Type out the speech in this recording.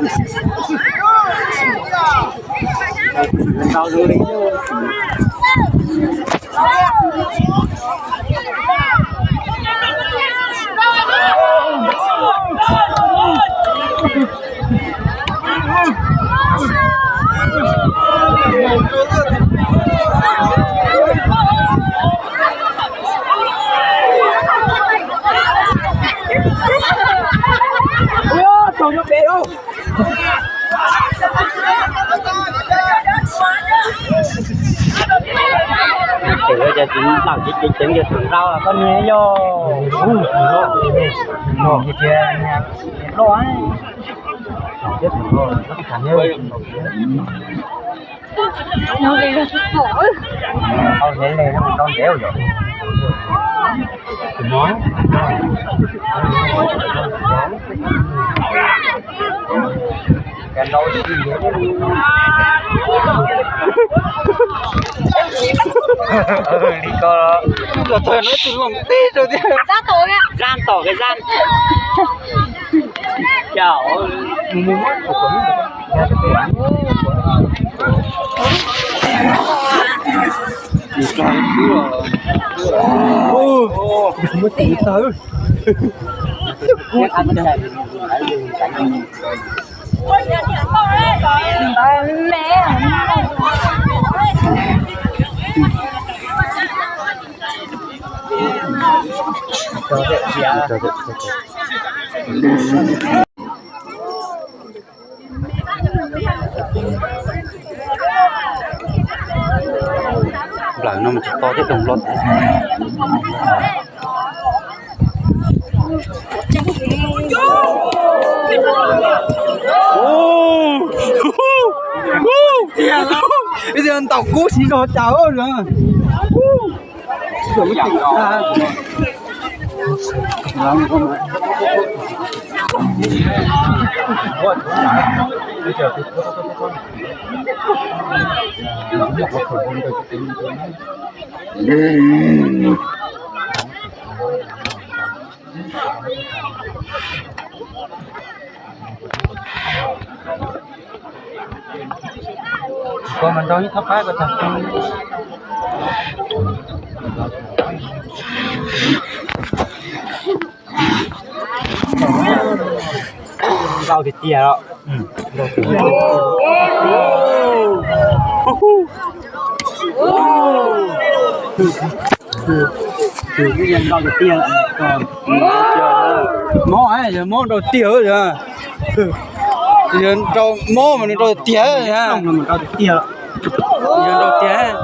Ces cov tsis ntaus ces ceev ceev ces thaum nrau los koj niag yog loj. Tau hev le no tau ntev yom. Li ko los txog no tus loos tib rau tiag. Zaj tom ka zaj. Muab tiv tawg. Nplawm no mas tsis to thiab, doog loj. Ib txhia ntaus kub siv zog cas. Koj mas nrau ib thab qab ko tag. Nrau tiag tiag os. Nrau tiag tiag. Mob, yog mob nrau tiag. Yog nrau mob mas nws nrau tiag. Nrau tiag. Yog nrau tiag.